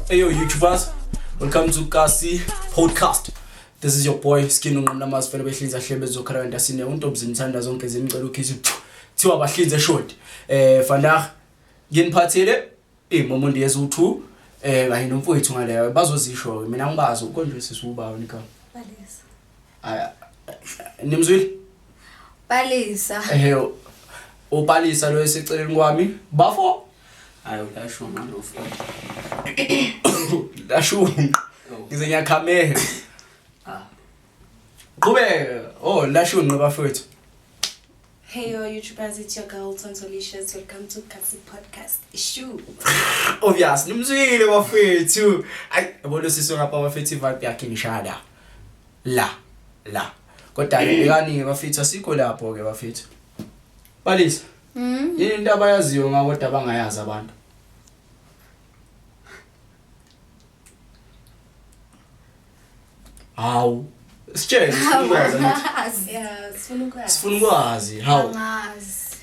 Hey yo YouTubers, welcome to Kasi Podcast. This is your boy Skin unqamla amazi fela behlinza hlebe zokhala ntasine untombi zimthanda zonke zimcela ukhisi thiwa bahlinze short. Eh vandag nginiphathele imomondi yezu2 eh kanye nomfowethu ngaleyo bazozisho ke mina ngibazi ukonje sisuba wena igama. Palisa. Aya nimzwile? Palisa. Ehe uPalisa lo eseceleni kwami bafo Hayi uyashunqa lo mfowethu. Lashunqa. Oh. Ngize ngiyakhamela. Ah. Qhubeka. Oh, lashunqa bafowethu. Hey yo YouTubers, it's your girl Tontolicious. Welcome to Kasi Podcast. Issue. Obvious, nimzwile bafowethu. Ay, yabona sisi ngapha bafethu vibe yakhe ngishaya la. La. La. Kodwa ke bekani ke bafethu asikho lapho ke bafethu. Balisa. Yini into abayaziyo ngako kodwa abangayazi abantu? Hawu. Sitshele sifuna ukwazi angithi. Yeah, sifuna ukwazi. Sifuna ukwazi. Hawu. Angazi.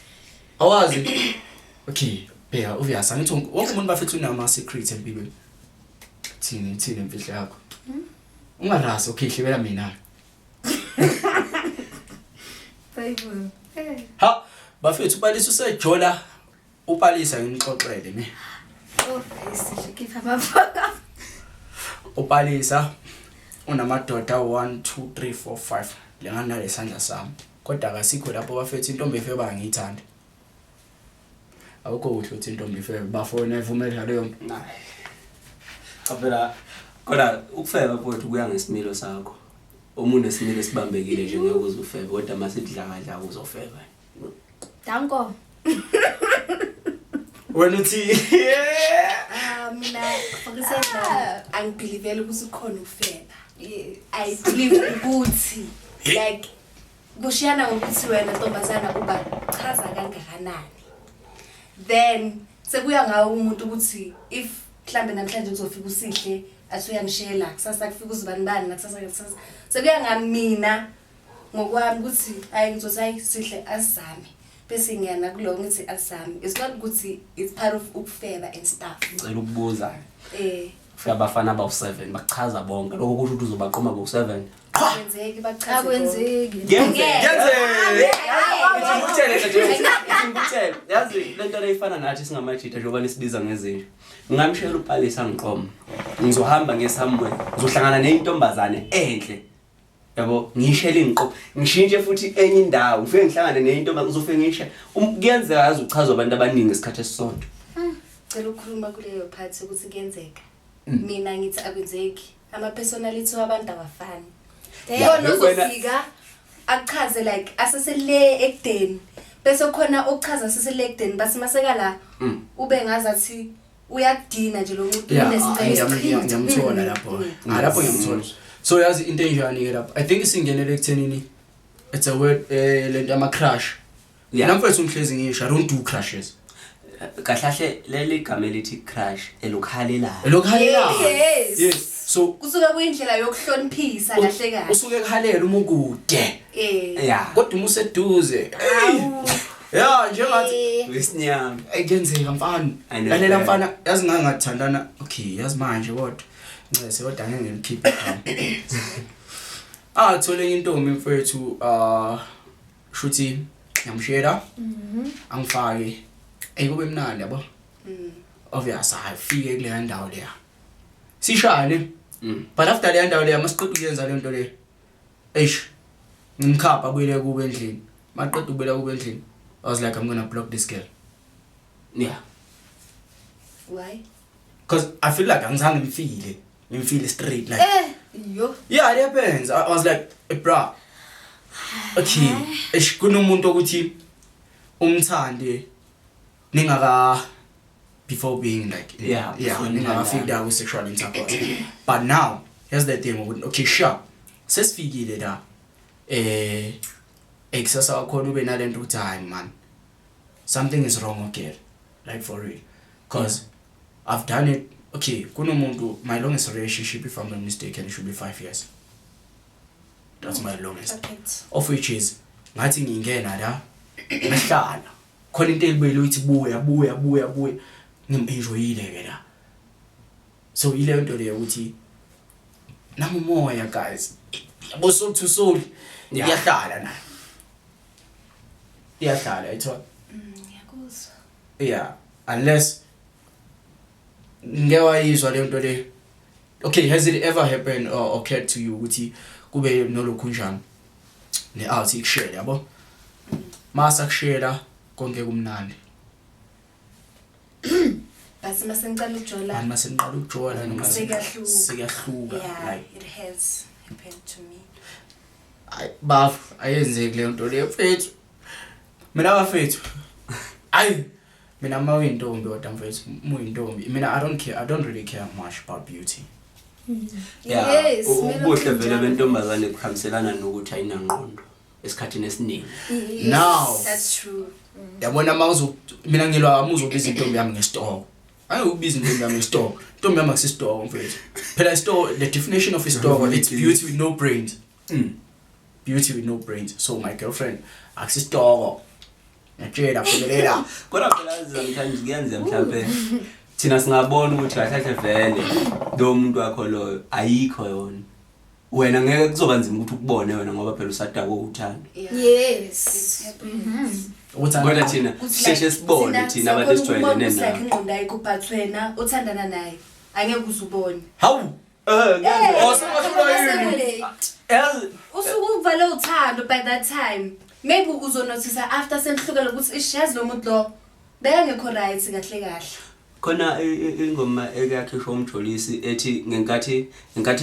Awazi. Okay, bheka obvious angithi wonke umuntu bafethu unama secrets empilweni. Thini thini imfihlo yakho? Ungarasi okay hlebela mina. Bible. Eh. Ha, bafethu uPalisa usejola uPalisa ngimxoxele ne. Oh, isihle khipha amafaka. uPalisa unamadoda 1 2 3 4 5 lengana nalesandla sami. Kodwa akasikho lapho bafethu intombi efeba ngiyithanda. Awukho kuhle ukuthi intombi ifebe bafona ivumela leyo nto. Nayi. Cha phela kodwa ukufeba mfowethu kuya ngesimilo sakho. Uma unesimilo esibambekile nje ngeke uze ufebe kodwa masidlakadla uzofeba. Danko. Wena uthi Ah mina fokusela angibelievele ukuthi kukhona ukufeba. I believe ukuthi like kushiyana ngokuthi wena ntombazana uba chaza kangakanani. Then sekuya ngawo umuntu ukuthi if mhlambe namhlanje kuzofika usihle athi uyangishela kusasa kufika uzibani bani nakusasa kusasa sekuya ngamina ngokwami ukuthi hayi ngizothi hayi sihle asizame bese ngiyana kulo ngithi asizame it's not ukuthi it's part of ukufeba and stuff Ngicela ukubuza. eh Kufika abafana abawu7 bakuchaza bonke. Lokho kusho ukuthi uzobaqoma bowu7. akwenzeki bachaze Akwenzeki. Ngiyenzeka. Ngikutshele nje, ngikutshele. Yazi lento le ifana nathi singamajita njengoba nisibiza ngezinja. Ngingamshela uPalisa ngiqoma. Ngizohamba ngiye somewhere. Ngizohlangana nentombazane enhle. Yabo, ngishele ingiqo. Ngishintshe futhi enye indawo. Ngifike ngihlangane nenye intombazane ngizofike ngishe. Kuyenzeka yazi uchazwa abantu abaningi ngesikhathi esisodwa. Cela ukukhuluma kuleyo part ukuthi kuyenzeka. Mina ngithi akwenzeki. Ama personality wabantu awafani. Yeah, Khona wena- uzofika akuchaze like asesele ekudeni. Bese khona okuchaza asesele ekudeni bese maseka la ube ngazathi uyakudina nje lo muntu Yeah, unesicelo. ngiyamthola lapho. Ah lapho ngiyamthola. So yazi into enjani ke lapho? I think isingenele ekuthenini it's a word eh lento ama crush. Yeah. Mina mfethu ngihlezi ngisho I don't do crushes. Kahle kahle leli gama elithi crush elokhalelayo. Lokhalela. Yes. Yes. So Kusuka kuyindlela yokuhloniphisa kahle kahle. usuke kuhalela uma ukude. Eh. Yeah. Kodwa uma useduze. Yeah, njengathi Wesinyama. Ey kuyenzeka mfana. I know Lalela that. mfana, yazi ngangathandana. Okay, yazi manje kodwa. Ncese kodwa angeke ngilikhiphe igama. Ah, thole enye intombi mfethu, ah shuthi ngiyamshela. Angifake. Ey kube mnandi yabo. Obvious hayi fike kule ndawo leya. Sishane. But after leya ndawo leya masiqeda ukuyenza le nto le. Eish. Ngimkhapha abuyele kube endlini. Maqeda ukubuyela kube endlini. I was like I'm going to block this girl. Yeah. Why? Cause I feel like angizange ngimfile. Ngimfile straight like. Eh, yo. Yeah, it happens. I was like, hey, bra. Okay, eish kunomuntu ukuthi umthande ningaka before being like Yeah, yeah before ningakafiki la ku sexual intercourse. But now, here's the thing ukuthi okay, sharp. Sesifikile la. Eh ekusasa wakhona ube nalento ukuthi hayi man. Something is wrong okay. Like for real. Cause I've done it. Okay, kunomuntu my longest relationship if I'm not mistaken it should be 5 years. That's my longest. Okay. Of which is ngathi ngingena la ngahlala. Khona into elibuyele uthi buya buya buya buya. Ngim-enjoyile ke la. So ile nto leyo ukuthi nami umoya guys, yabo, soul to soul. Iyahlala nayo, iyahlala ithola. Ngiyakuzwa. Yeah, unless ngeke wayizwa le nto le. Okay, has it ever happened or occurred to you ukuthi kube nolokhunjani ne-out ikushele, yabo, masa kushela konke kumnandi? But mase ngicala ukujola. Mani mase niqala ukujola noma Sekuyahluka. Sekuyahluka. Yeah. Like It has happened to me. Ayi baf, ayenzeki leyo nto leyo mfethu. Mina bafethu, ayi mina uma uyintombi kodwa mfethu, uma uyintombi mina I don't care, I don't really care much about beauty. Yeah, Yes, kumele ubuhle vele kunjalo. bentombazane kuhambiselana nokuthi ayinangqondo esikhathini esiningi. Yes. Now That's true. Yabona uma uzo mina ngilwa uma uzobiza intombi yami ngesitoko, angikubiza intombi yami ngesitoko. Intombi yami akusisitoko mfethu. Phela isitoko, the definition of isitoko, it's beauty with no brains. Beauty with no brains. So my girlfriend akusisitoko, ngiyatshela, phekelela. Kodwa phela sometimes kuyenzeka mhlawumbe thina singabona ukuthi kahle kahle vele lo muntu wakho loyo ayikho yona. Wena ngeke kuzoba nzima ukuthi ukubone wena ngoba phela usadakwe uthando. Yeah. Yes. It happens. Ukuthi Kodwa thina Ukuthi sisheshe like, sibone thina abantu siyakhona ukubona esijwayelene ukuthi like nabo. ingqondo ayikho, but wena othandana naye angeke uze ubone. Hawu. Eh, Oh, sengahlulwa yini? yazi Usuke uvale uthando by that time. Maybe uzonothisa after senihlukene ukuthi ish, yazi lo muntu lo bekangekho right kahle kahle. Khona ingoma ekakhishwa uMjolisi ethi ngenkathi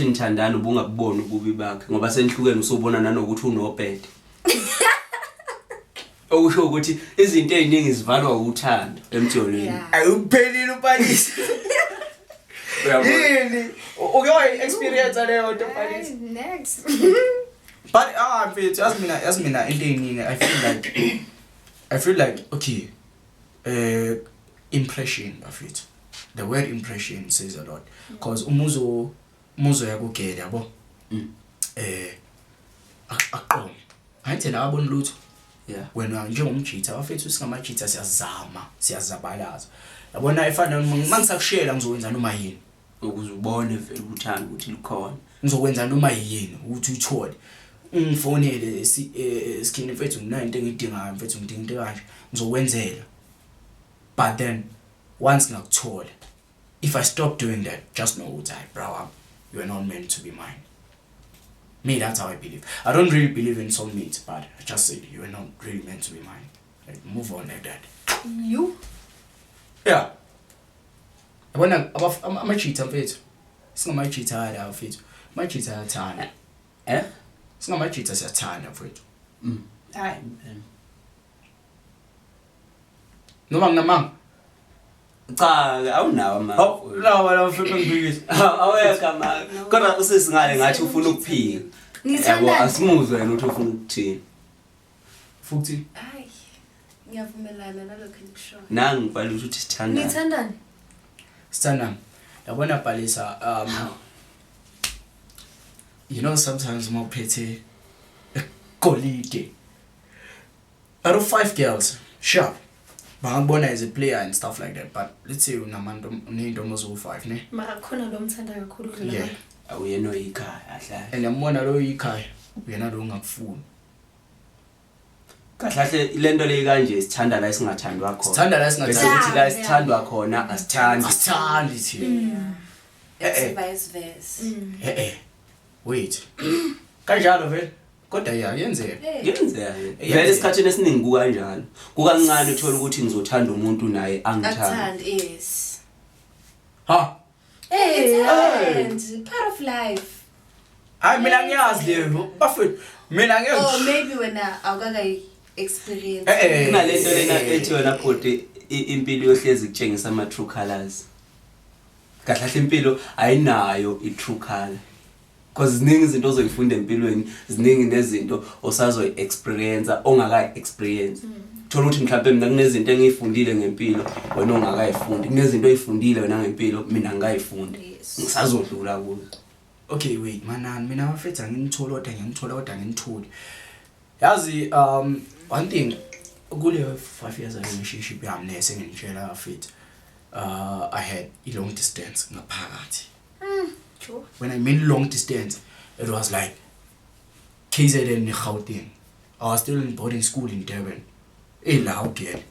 nithandana ubungabuboni ububi bakhe, ngoba senihlukene usubona nanokuthi unobhede. Okusho ukuthi izinto eziningi zivalwa uthando emjolweni. Ayuphelile uPalisa. Uyabona? Yini uke wayi-experience leyo nto, Palisa? Next. But ah mfethu, yazi mina into eyiningi I feel like okay, impression bafethu, the word impression says a lot, because umuzo yakugele, yabo, aqome angithi la abona lutho. Wena njengomjitha bafethu, singamajitha siyazama, siyazabalaza, yabona, efana mangisakushela ngizokwenza noma yini ukuze ubone vele uthando ukuthi likhona. Ngizokwenza noma yini ukuthi uyithole, ungifonele skhini mfethu, nginayo into engidingayo mfethu, ngidinga into kanje, ngizokwenzela. But then once ngakuthola, if I stop doing that, just know ukuthi hayi bro, you are not meant to be mine. Me, that's how I believe. I don't really believe in soulmates, but I just said you are not really meant to be mine. Like, move on like that. You. Yeah, yabona amajitha mfethu, singamajitha la mfethu, amajitha ayathanda. Eh. Singamajitha siyathanda mfethu. Hayi man. Noma nginamanga? Cha, awunawo ama. Hawu, lawa la mfethu ngiphikisa. Awekho ama. Kodwa usisingale ngathi ufuna ukuphika. Yabo, Ngithandani. asimuzwe yena ukuthi ufuna ukuthini. Futhi Hayi. Ngiyavumelana nalokho enikushoyo. Nangi ngibhala ukuthi sithandane. Nithandani. Sithanda, yabona Palisa, you know, sometimes uma uphethe golide, out of five girls, sharp, bangakubona as a player and stuff like that, but let's say unamanto uneyintombi oziwu-five, ne? Mara khona lo mthanda kakhulu kudlula abantu. Awuyena oyikhaya ahlala. And yambona lo yikhaya, uyena lo ongakufuni. Kahle kahle lento le kanje, sithanda la esingathandwa khona. Sithanda la Bese esingathandwa. kuthi la esithandwa khona asithandi. Asithandi thina. It's Eh. vice versa. Eh, wait, kanjalo vele kodwa ya yenzeka. Hey. Kuyenzeka vele, esikhathini esiningi kukanjalo. Kukancane uthola ukuthi ngizothandwa umuntu naye angithanda. Akuthandi, yes. Ha. Hey, Hey. it happens. Part of life. Hayi mina ngiyazi leyo bafethu, mina ngeke. Or maybe wena awukakayi experience. Eh, eh. Kunalento lena ethi wena bhuti, impilo yohlezi kutshengisa ama true colors. Kahle kahle impilo ayinayo i true color. Because ziningi izinto ozoyifunda empilweni, ziningi nezinto osazoyi experience ongakayi experience. Thola ukuthi mhlawumbe mina kunezinto engiyifundile ngempilo wena ongakayifundi. Kunezinto oyifundile wena ngempilo mina ngikayifundi. Yes. Ngisazodlula kuzo. Okay, wait manani, mina bafethu angimtholi kodwa ngiyamthola, kodwa angimtholi. Yazi, one thing kule 5 years relationship yami ne sengintshela bafethu. I had a long distance ngaphakathi. Sure. When I mean long distance, it was like KZN ne Gauteng. I was still in boarding school in Durban. Ela ugirl.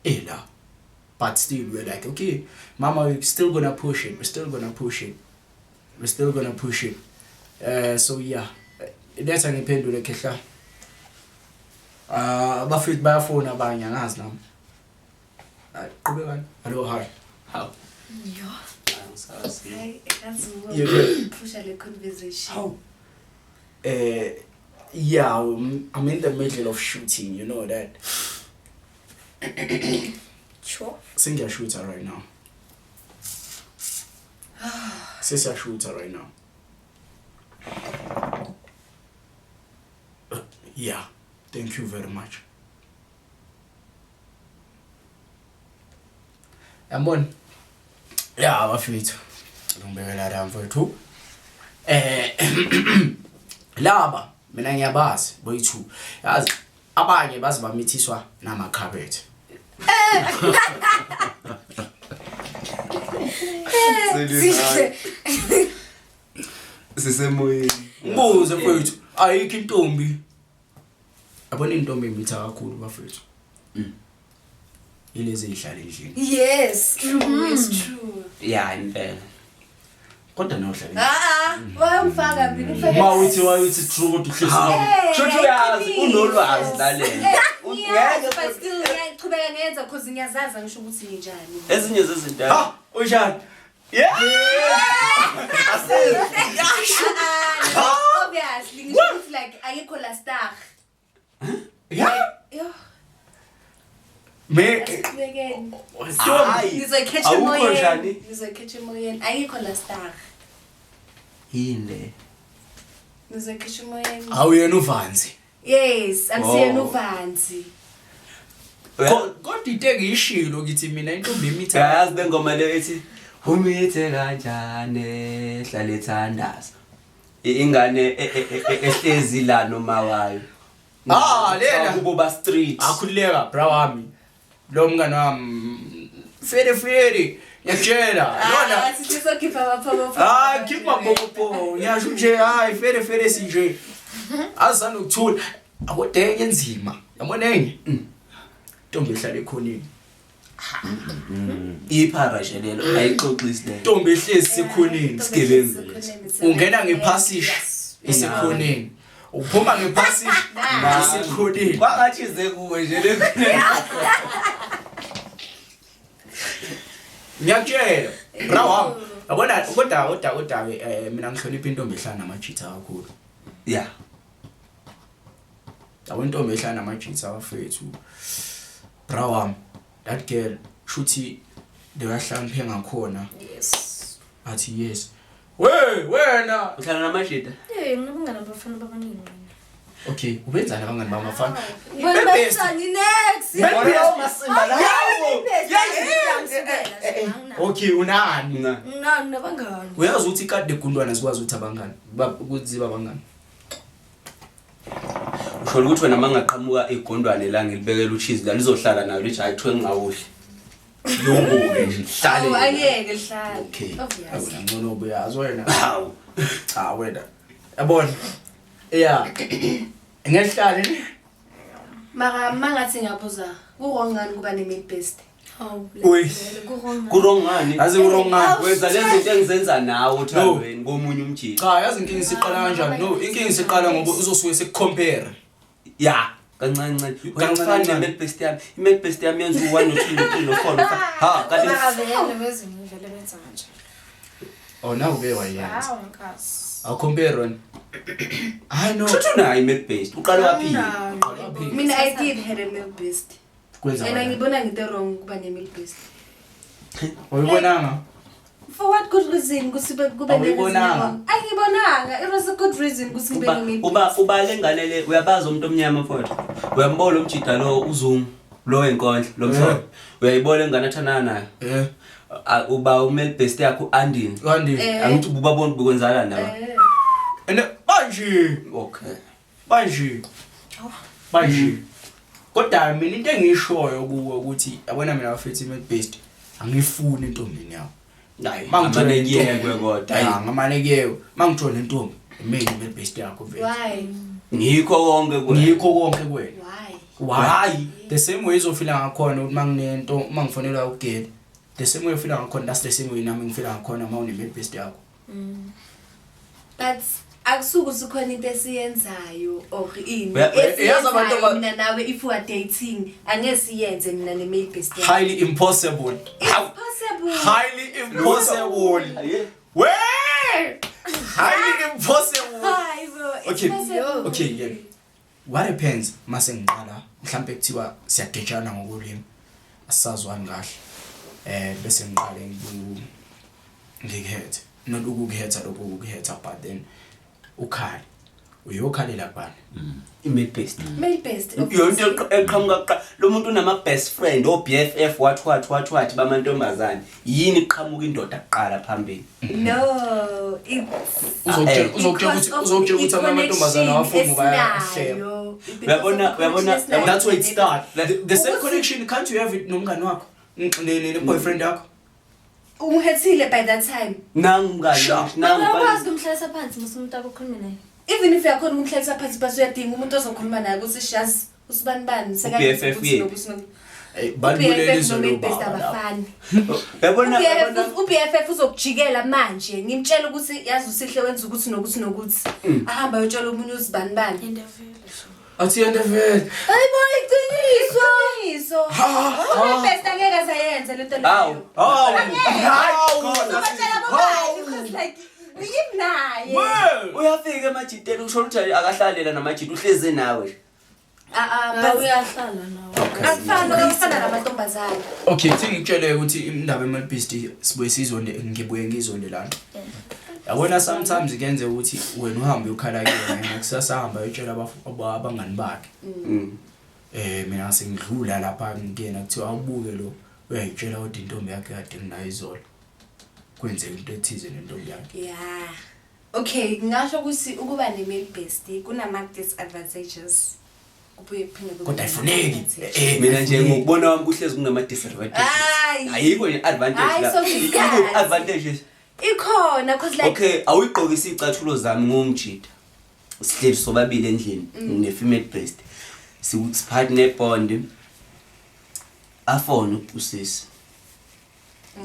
Ela. But still we're like, okay, mama, we're still gonna push it. We're still gonna push it. We're still gonna push it. So yeah. Letha ngiphendule khehla. Abafethu bayafona abanye angazi nami. Qhubekani. Hello, hi. Hawu. Yo. Angisazi. Hayi, yazi Yebo. phusha le conversation. How? Yeah, I'm in the middle of shooting, you know that. Sure. Sengiyashooter right now. Sesiyashooter right now. Yeah, thank you very much. Yabona? Yeah, bafethu. Ngibekela la mfethu. Laba mina ngiyabazi boyi2. Yazi abanye bazi bamithiswa namakhabethe. Sihle. Sisemoyeni. Ngibuze mfethu, ayikho intombi. Yabona intombi imitha kakhulu bafethu. Ilezi ezihlala endlini. Yes. True, it's true. Yeah, impela. Kodwa nawe uhlala endlini. Ah ah, wayamfaka mina ufake. Ma uthi wayuthi true kodwa uhlezi Hawu. Shuthi uyazi unolwazi lalena. Ngiyazi, but still ngiyaqhubeka ngenza cause ngiyazazi ngisho ukuthi nginjani. Ezinye zezinto. Ha, unjani? Yeah. Asizi. Ah, obviously ngisho ukuthi like ayikho la star. Yeah. Yo, Me asiqhubekeni. Hayi. Ngizoyikhetha Awukho emoyeni. njani? Ngizoyikhetha emoyeni. Ayikho la star. Yini le? Ngizoyikhetha emoyeni. awuyena uvanzi. Yes, angisiyena Oh. uvanzi. Kodwa into engiyishilo ngithi mina intombi imitha. Yazi le ngoma le ethi umithe kanjani hlale ethandaza. Ingane ehlezi la noma wayo. Ah, lena. Kubo ba street. Akhululeka bra wami. Lo mngani wami fere fere ngiyakutshela. Lona Ah, sithi sokhipha amaphopho. Hayi khipha popo ngiyasho nje hayi fere fere sinje. Azana ukuthula. Akodwa enye enzima. Yabona enye? Intombi ehlala ekhoneni. Iphara nje lelo ayixoxisi le. Intombi ehlezi sekhoneni. Isigebengu Ungena ngephasishi isekhoneni. Uphuma ngephasishi isekhoneni. Kwangathi ize kuwe nje le. Ngiyakutshela. Bra wami. Yabona kodwa ke mina ngihlonipha intombi ehlala namajitha kakhulu. Yeah. Yabo intombi ehlala namajitha bafethu. Bra wami. That girl shuthi leyahlangiphe ngakhona Yes. athi yes. We wena. Uhlala namajita. Eh, nginabangani abafana abaningi mina. Okay, ubenzani abangani bamafana? Wena next. Okay, unani? Na. Ngina nabangani. Uyazi ukuthi ikade gundwana sikwazi ukuthi abangani, ukuthi babangani. Usho ukuthi wena mangaqhamuka igondwane la ngilibekela ucheese la lizohlala nayo lithi hayi kuthiwe ngingawudli. Yobuke nje Awu, hlale. angeke lihlale. Okay. Obvious. Awuna ngcono ubuyazi wena. Hawu. Cha wena. Yabona. Yeah. Ngehlale ne. Mara mangathi ngiyabuza, ku-wrong ngani kuba ne-male best? Hawu. Uy. Ku-wrong. Ku-wrong ngani? Yazi ku-wrong ngani? Wenza lezi zinto engizenza nawe othandweni komunye umjita. Cha, yazi inkinga isiqala kanjani? No, inkinga isiqala ngoba uzosuke sekucompare. Ya, kancane kancane. Wena Kancane, ufana kancane. ne-male best yami. I-male best yami yenza u-1 no-2 no-3 no-4 no-5. Ha, kanti Mara vele bezinye vele benza kanje. Oh, nawe uke wayenza. Hawu nkazi. Awucompare wena. Hayi no. kusho unayo i-male best. Uqale waphila. Mina I did had a male best. Kwenza. And angibona ngento wrong ukuba ne-male best. Uyibonanga? For what good reason ukuthi kube ne-reason Awuyibonanga? wrong? Angibonanga. It was a good reason ukuthi ngibe Uba ne-male uba best. uba lengane le uyabazi umuntu omnyama mfowethu. Uyambona umjida lo uzungu lo wenkondlo lo mhlophe. Uyayibona ingane athandana nayo. Eh. Uba u-male best yakho u-Andini. Kanti. Angithi ubabona bekwenzakala nawe. Ene manje Okay. manje. Manje. Kodwa mina into engiyishoyo kuwe ukuthi yabona mina bafethu i-male based angifuni intombini yakho. Hayi, Mangithola ngamane intombi. kuyekwe kodwa. Ya, ngamane kuyekwe. Mangithola intombi, mina i-male based yakho vele. Why? Ngikho konke kuwe. Ngikho konke kuwena. Why? Why? The same way uzofila ngakhona ukuthi manginento mangifonelwa ugeli. The same way ufila ngakhona, that's the same way nami ngifila ngakhona uma une-male based yakho. But akusuke ukuthi khona into esiyenzayo or ini Yazi abantu esiyenzayo mina nawe if we are dating angeke siyenze mina ne-male best yakho. Highly impossible. It's possible. Highly impossible. Hayi. We! Highly impossible. Hayi bo, it's Okay. possible. Okay, yeah. What happens mase ngiqala mhlambe kuthiwa siyagejana ngokolimi asisazwani kahle. Bese ngiqale ngikhethe. Not ukukhetha lokho ukukhetha but then ukhale. Uyokhalela kubani? I-male based. Male best. Yonke into eqhamuka kuqala lo muntu unama best friend o BFF what what what what bamantombazane yini iqhamuka indoda kuqala phambili. No, it's Uzokutshela Eh. uzokutshela ukuthi uzokutshela ukuthi amantombazana awafuni ngoba ayahleba. Uyabona- uyabona- That's where it start. The same Ukuthi- connection can't you have it nomngani wakho? Ne boyfriend yakho? Ungihethile by that time. Nangu mngani, Sure. nangu Uyakwazi ukumhlalisa phansi mase umuntu akhulume naye. Even if uyakhona ukumhlalisa phansi bese uyadinga umuntu ozokhuluma naye ukuthi shazi usibani bani U-BFF yephi? Eh, balibulele U-BFF izolo no-male best baba lapho. abafani. Uyabona uyabona U-BFF uzokujikela manje ngimtshela ukuthi yazi usihle wenza ukuthi nokuthi nokuthi ahamba ayotshela omunye uzibani bani. Interview. Athi yento vele. Hayi bo iqiniso. Iqiniso. U-male best angeke azayenze lento Hawu. leyo. Hawu. Uzobatshela bobani because like uyimi naye. Uyafika emajiteni usho ukuthi akahlalela namajita uhleze nawe nje. Ah ah But but uyahlala nawe. akufani okufana namantombazane. Okay, thi ngikutshele ukuthi indaba ye-male beast sibuye sizonde ngibuye ngizonde lana. Yabona sometimes kuyenzeka ukuthi wena uhambe uyokhala kuyena yena kusasa ahamba ayotshela abangani bakhe. Mina sengidlula lapha ngikuyena kuthiwa awubuke lo uyayitshela kodwa intombi yakhe kade nginayo izolo. Kwenzeka into ethize nentombi yakhe. Yeah. Okay, ngingasho ukuthi ukuba ne-male bestie kunama disadvantages. Kubuye kuphinde kube Kodwa ayifuneki. nama-advantages. Mina nje ayifuneki. ngokubona kwami kuhlezi kunama disadvantages. Hayi. Ayikho nje advantage Hayi, la. so Ikuphi advantages? Ikhona cause like Okay, awuyigqokisi icathulo zami ngomjida. Sihleli sobabili endlini ngine female breast. Siphathi nebond. Afone usisi.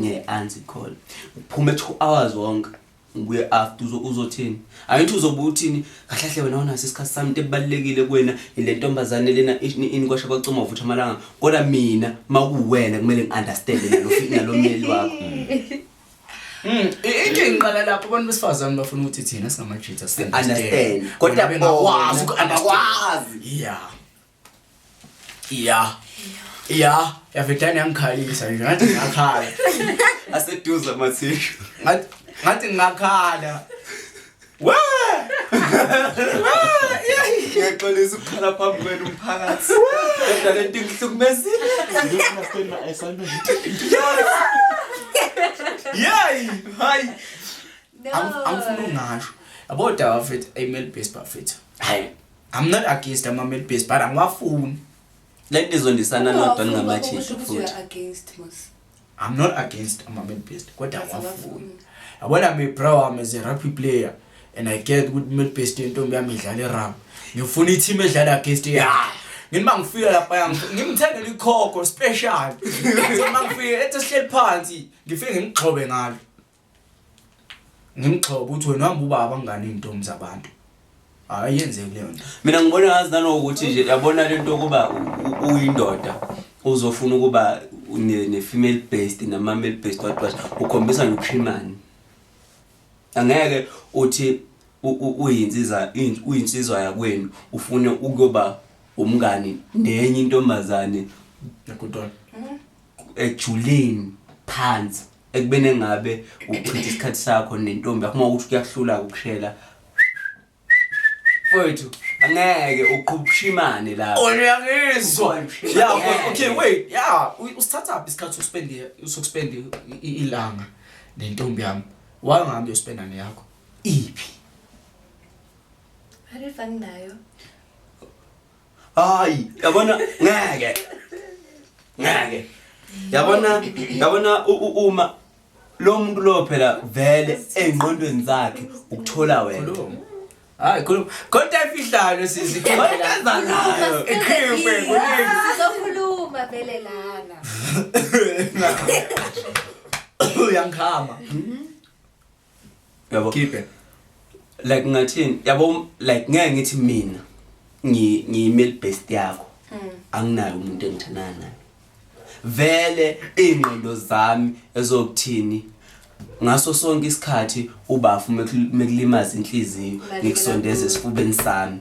Nge answer call. Uphume 2 hours wonke. Ngibuye after uzothini? Angithi uzobuya uthini? Kahle kahle wena unaso isikhathi sami into ebalekile kuwena ile ntombazane lena inikwasha kwacima uvutha amalanga. Kodwa mina makuwena kumele ngiunderstand nalo meli wakho. Into engiqala lapho abantu besifazane bafuna ukuthi thina singamajitha Understand. Kodwa Kodwa bengakwazi bona uku-understand. Yeah. Yeah. Yeah, yavedane yangikhalisa nje ngathi ngakhala. Aseduze amathishu. Ngathi ngakhala. We! Ngiyaxolisa ukukhala phambi kwenu umphakathi. Kodwa le nto ingihlukumezile. You don't understand my assignment. Yey! Hayi. no. Angifuni ukungasho. Yabo daba mfethu, a male based bafethu. Hayi. I'm not against ama male based but angiwafuni. Le nto izondisana nodwa ningamajita Kusho ukuthi you futhi. are against mos. I'm not against ama male based kodwa angiwafuni. Yabona me bro, I'm as a rugby player and I get ukuthi male based intombi yami idlala irugby. Ngifuna i-team edlala against yeah. Ngithi mangifika lapha ngimthengele ikhokho special. Ngithi mangifika ethi sihleli phansi ngifike ngimgxobe ngalo. Ngimgxobe ukuthi wena uhamba ubaba ngane intombi zabantu. Hayi yenzeki leyo nto. Mina ngibona ngazi nanokuthi nje yabona lento kuba uyindoda uzofuna ukuba ne female based nama male based what what ukhombisa nje ubushimane. Angeke uthi uyinsizwa yakwenu ufune ukuba umngani nenye intombazane Nakudona. ejuleni phansi ekubeni engabe uchitha isikhathi sakho nentombi yakho uma ukuthi kuyakuhlula ukushela mfowethu angeke uqhubishimane lapho. Uyangizwa. Yeah, Yeah, okay wait. Yeah, usithatha phi isikhathi sokuspend ilanga nentombi yami? Wangahambi uyospenda neyakho. Iphi? What if anginayo? Hayi, yabona ngeke. Ngeke. Yabona yabona uma lo muntu lo phela vele engqondweni zakhe ukuthola wena. Khuluma. Hayi khuluma. Kodwa ifihlalo sisi. Wayenzanayo. Ekhiphe kuningi. Sizokhuluma vele lana. Uyangikhama. Yabo. Khiphe. Like ngathini? Yabo like ngeke ngithi mina ngiyi male best yakho. Anginayo umuntu engithandana naye. Vele ingqondo zami ezokuthini ngaso sonke isikhathi ubafu mekulimaza inhliziyo ngikusondeza esifubeni sami.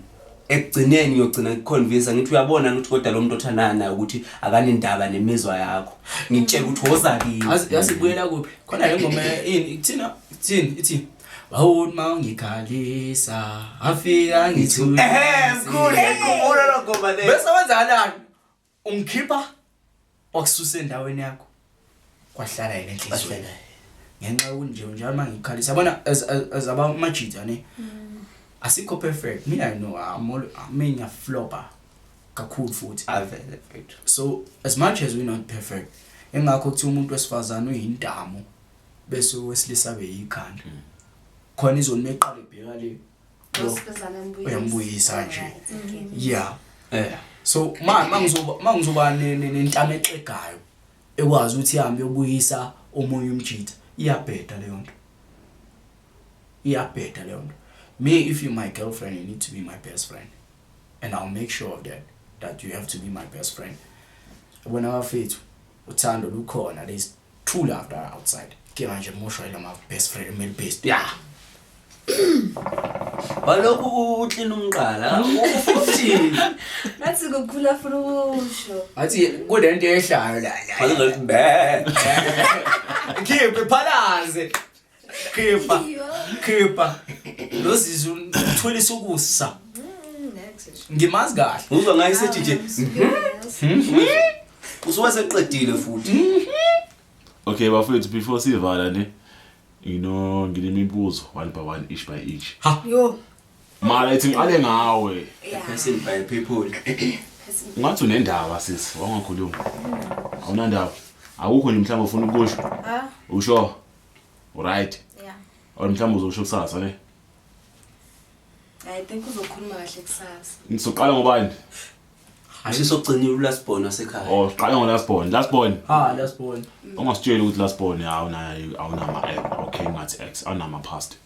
Ekugcineni ngiyogcina ngikuconvince ngithi uyabona ngithi kodwa lo muntu othandana naye ukuthi akanendaba nemizwa yakho. Ngitshela ukuthi woza kimi. Yazi ibuyela kuphi? Khona le ngoma ini ithina ithini ithi Wawuthi mawungikhalisa afika ngithule. Ehhe mkhulu ngikhumbula lo ngoma le. Bese wenzakalani? Ungikhipha wakususa endaweni yakho. Kwahlala yena enhliziyweni. Ngenxa yokuthi nje njalo mangikhalisa yabona as abamajita ne. Asikho perfect. Mina I know I'm all I ngiyaflopa kakhulu futhi. Avele mfethu. So as much as we're not perfect, engakho kuthi umuntu wesifazane uyintamo bese owesilisa beyikhanda. Khona izoni meqala ibheka le. Uyambuyisa nje. Yeah. Eh. So ma mangizoba nentamo exegayo ekwazi ukuthi ihambe yobuyisa omunye umjitha, iyabheda leyo nto. Iyabheda leyo nto. Me, if you're my girlfriend, you need to be my best friend. And I'll make sure of that you have to be my best friend. Yabona bafethu, uthando lukhona, there's true love that outside. Ke manje moshwa ila ma best friend, male best. Yeah. Balokhu uklina umqala ufuthi. Nathi kukhula funa ukusho. Athi kunento ehlayo la. Balokhu be. Khiphe phalaze. Khipha. Khipha. Lo sizu uthwelisa ukusa. Ngimazi kahle. Uzwa ngaye sethi nje. Usuke seqedile futhi. Okay bafethu before sivala ne you know nginemibuzo one by one, each by each. Yo. Mara ithi ngiqale ngawe. Person by people. Ungathi unendaba sisi, wangakhuluma. Awunandaba. Akukho nje mhlawumbe ufuna ukusho. Ah. Usho. Right. Yeah. Or mhlawumbe uzosho kusasa ne. I think uzokhuluma kahle kusasa. Ngizoqala ngobani? Asisogcina ulast born wasekhaya. Oh, siqala ngo last born. Last born. Ha, last born. Ungasitsheli ukuthi last born awunayo awunama okay ngathi ex awunama past.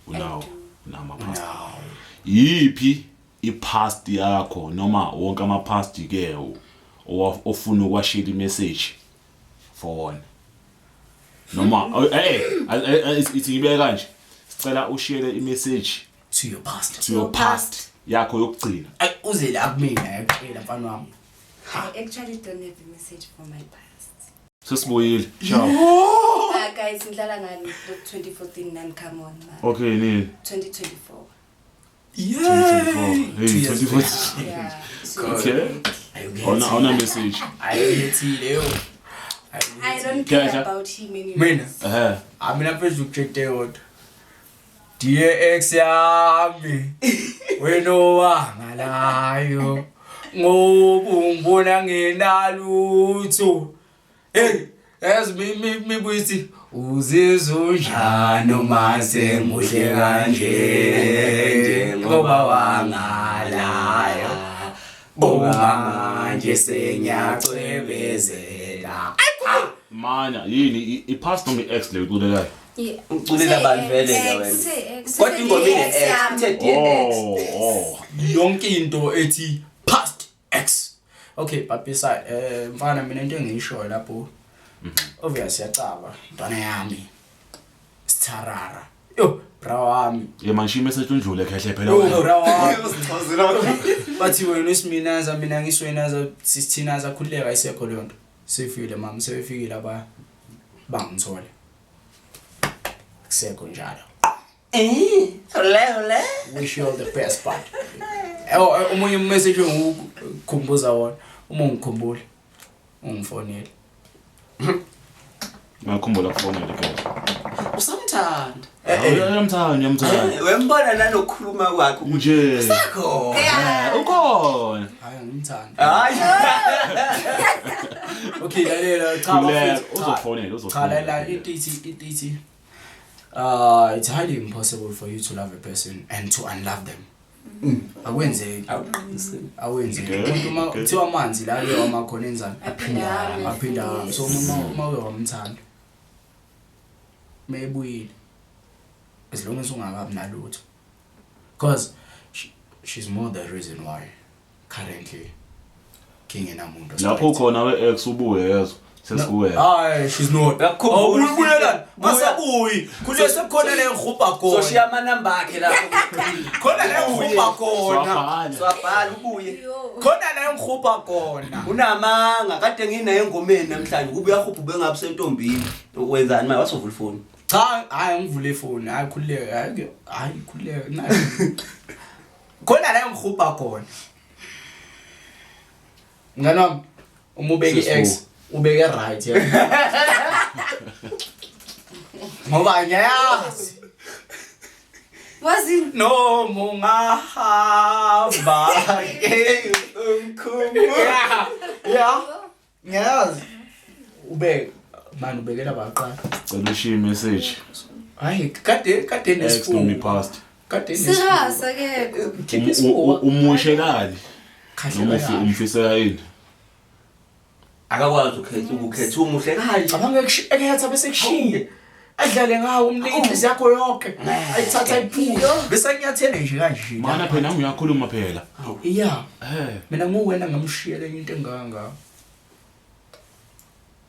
Unawo unama past. Yipi i-past yakho noma wonke ama past ke ofuna ukwashila i-message for wona? Noma ithi ngibeke kanje. Sicela ushare i-message To your past. to your past yakho yokugcina. Ay uze la kumina yakutshela mfana wami. I actually don't have a message for my past. Sesibuyile. Ciao. Guys, ngidlala ngani 2014 nani, come on man. Okay nini? 2024. Yeah. 2024. Hey, 2024. Yeah. So Okay. Ona message. Ayethile yo. I don't care Kuyasha? about him anymore. Mina. Eh. Mina phezulu kutshete yodwa. Dear ex yami. Wena owangalayo. Ngoba ungibona ngenalutho. Hey, yazi mibuyithi uzizwa unjani uma senguhle kanje ngoba wangalayo. Buka manje sengiyacwebezela. Mana yini i-past noma i-ex le uculelayo? Yeah. Uculela bani vele ke wena? Kodwa ingoma ine ex, ithe dear ex. Oh, oh. Yonke into ethi past ex. Okay, but beside mfana mina into engiyishoyo lapho obvious yacaba ntwana yami sitharara. Yo, bra wami. Ye manje i-message undlule khehle phela. Yo, bra wami. Bathi wena usiminaza mina ngiswenaza sisithinaza khululeka isekho leyo nto. Sefile mama, sebefikile aba bangithole. Kusekho njalo. Ole ole. Wish you all the best but. Omunye message engikukhumbuza wona, uma ungikhumbula ungifonele. Ngakhumbula kufonela ke. Usamthini Usamthanda. Uyamthanda, uyamthanda. Wembona nanokukhuluma kwakhe ukuthi Nje. sakho. Ukhona. Hayi angimthandi. Hayi. Okay, lalela cha Khululeka, bafethu, cha. uzofonela, Cha uzofonela. lalela into ithi into ithi it's highly impossible for you to love a person and to unlove them. Akwenzeki. Awuqinisile. Awenzeki. Okay, Umuntu uma okay. kuthiwa amanzi la ke wamakhona enzani? Aphinda ahambe. Aphinda ahambe. So uma uke wamthanda mebuyile as long as ungakabi nalutho because she's more the reason why currently ngingenamuntu Lapho khona we-ex ubuye yezwa. Sesikuwe. Hayi she's not. Uyakhumbula Awubuyelani? Buya. Masabuyi. Kule sekukhona le ngihubha khona. Soshiya amanamba akhe lapho. Khona le ngihubha khona. Swabhala. Swabhala ubuye. Khona le ngihubha khona. Unamanga kade nginaye engomeni namhlanje kube uyahubha ube ngabe sentombini. Wenzani manje wasovula ifoni. Cha, hayi ngivule ifoni. Hayi khululeka. Hayi hayi khululeka. Nayi. Khona la ngihubha khona. Mngani wami, uma ubeke Sisibu. i-X, ubeke right yena. Ngoba ngiyazi. Wazi Noma ungahamba Hey, umkhumbu. Yeah. Yeah. Ngiyazi. Ubeke mani ubekela baqala. Cela ushiye message. Hayi kade kade Ex noma nesifuba. i-past. Kade serious akekho. Khipha isifuba. Umushekali. Kahle Noma kahle. umfisela yini? Akakwazi ukukhetha ukukhetha umuhle kanje. Cabanga ekhetha bese kushiye. Adlale ngawo umnike inhliziyo yakho yonke. Ayithatha ayiphuze. Bese anyathele nje kanje. Mana phela nami uyakhuluma phela. Yeah. Eh, Mina nguwena ngamshiyela enye into engaka.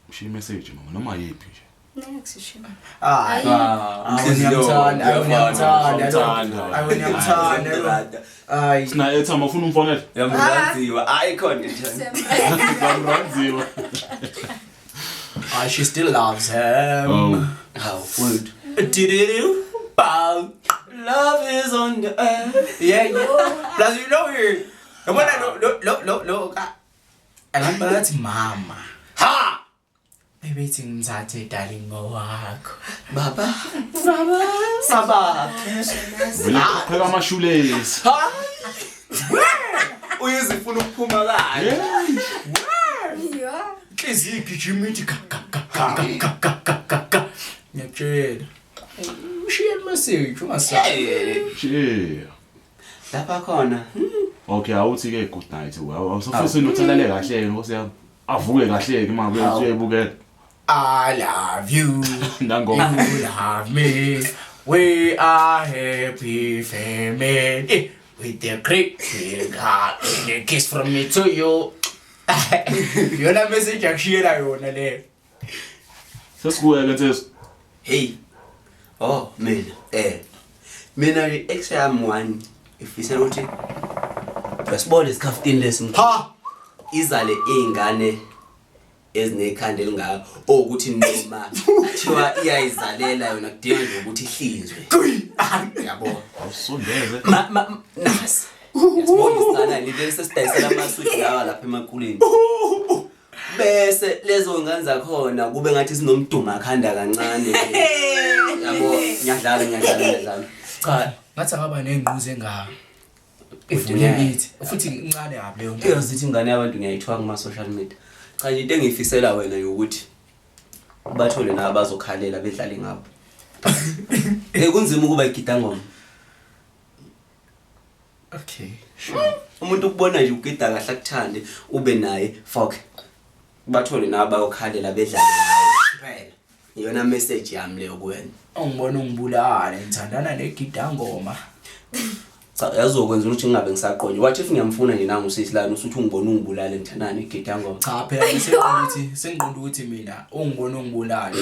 ushiye message mama noma yiphi nje. Next shima. Hayi. Awuniyamthanda, awuniyamthanda, awuniyamthanda. Hayi. Sina airtime ufuna umfonele? Yamranziwa. Hayi khona nje. Zamranziwa. Ah, she still loves him. Oh. How good. Doo-doo-doo. Bow. Love is on the earth. Yeah, yeah. Plus you know her. Yabona lo lo lo lo lo ka. Abantu bathi mama. Ha! Bebethi ngimthathe darling ngowakho. Baba. Baba. Baba. Vele qheka amashulezi. Ha! Uyizifuna ukuphuma kahle. Yeah. Inhliziyo igijima ithi ka ka ka ka ka ka ka ka ka. Ngiyakutshela. Ushiye message ungasabi. Shit. Lapha khona. Okay, awuthi ke good night. Awusafisa uthalale kahle nkosi yami. Avuke kahle ke mama uyayibukela. I love you. Nangoma. You love me. We are happy family. With a great big heart and a kiss from me to you. Yona message akushiyela yona leyo. Sesikuwe ke nsizwa. Hey. Oh, mina. Mina ex yami one ifisela ukuthi Uyasibona isikhaftini lesi mkhulu. Ha! Izale izingane ezinekhanda elingaka okuthi noma kuthiwa iyayizalela yona kudinga nje ukuthi ihlinzwe. Yabo. Awusondeze. Ma ma nasi. Yasibona isicana leli sesidayisela amaswidi lawa lapha emakuleni. Bese lezo ngane zakhona kube ngathi sinomduma khanda kancane. Yabo, ngiyadlala ngiyadlala ngiyadlala. Cha, ngathi angaba nengquzo engaka. Ivulekile. Futhi incane kabi leyo nto. Uyozithi ingane yabantu ngiyayithiwa kuma social media. Cha nje into engiyifisela wena ukuthi bathole na abazokhalela bedlale ngabo. Kunzima ukuba igida ngoma. Okay. Umuntu ukubona nje ugida kahle akuthande ube naye fuck. Bathole na abayokhalela bedlale ngawe. Phela. Iyona message yami leyo kuwena. Ungibona ungibulala ngithandana negida ngoma. Cha yazokwenza ukuthi ngingabe ngisaqonye. Wathi if ngiyamfuna nje nangu usisi lana usuthi ungibona ungibulale ngithandana negida ngoma. Cha phela sengiqonda ukuthi sengiqonda ukuthi mina ungibona ungibulala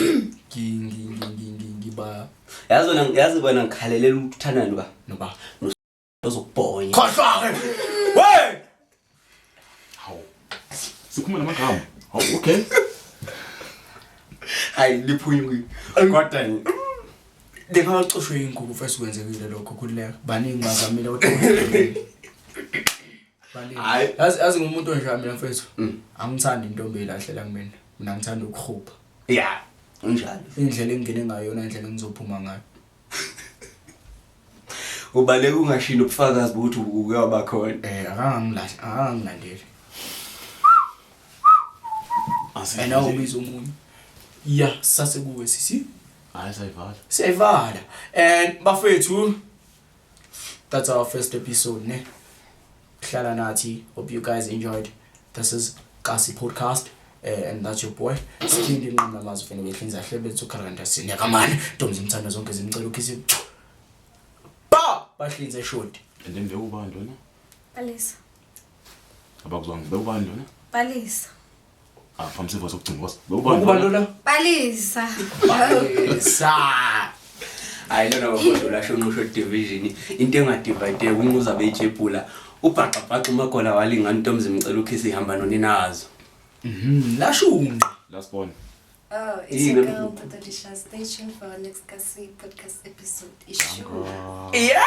ngiba Yazi wena yazi wena ngikhalelela ukuthi uthandana noba noba ozokubhonya. khohlwa ke. We! Hawu. Sikhuluma namagama. Hawu, okay. Hayi liphunyuki. Kodwa Bengacoshwe inkukhu first kwenzekile lokho khululeka. Baningi bazamile kodwa. Baningi. Hayi. Yazi yazi ngumuntu onjani mina mfethu. Angithandi intombi elahlela kumina. Mina ngithanda ukuhupha. Yeah. Unjalo. Indlela engingene ngayo yona indlela engizophuma ngayo. Ubaleka ungashini ubufakazi bokuthi ukuyaba khona. Akangangilahli, akangangilandeli. And awubiza omunye. Yeah, sase kuwe sisi. Hayi, sayivala. Siyayivala. And bafethu, that's our first episode ne. Hlala nathi. Hope you guys enjoyed. This is Kasi Podcast. And that's your boy. Sikhindi inqamla amazwi fene behlinza hle bethu kharanda sinekamani. Ntombi zimthanda zonke zimcela ukhisi. Ba! Bahlinze shoti. And then bekubani lona? Palisa. Abakuzwanga, bekubani lona? Palisa. Ah, phambi sivo sokugcina boss. Bekubani Ukuba lona? Palisa. Palisa. Hayi, lona bafowethu lasho nqusho division into engadivide kunquza beyijebhula ubhaxa bhaxa umagola walingana intombi zimcela ukhisi ihamba noninazo. Lashunqa. Last one. Oh, it's your girl, Totalisha. Stay tuned for our next Kasi Podcast episode. Issue. Yeah!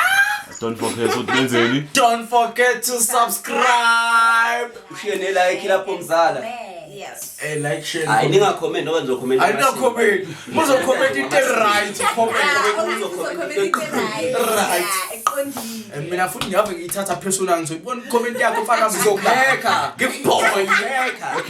Don't forget ukuthi nenzeni? Don't forget to subscribe. Ushiye ne like lapho mzala. Yes. Like, share. Hayi, ningacomment ngoba ngizokhomenta. Ayina comment. Muzo comment into right. Comment. Right. Eqondile. And mina futhi ngiyave ngiyithatha personal, ngizoyibona comment yakho mfana. Ngizokuheka. Ngibhoye. Ngibheka.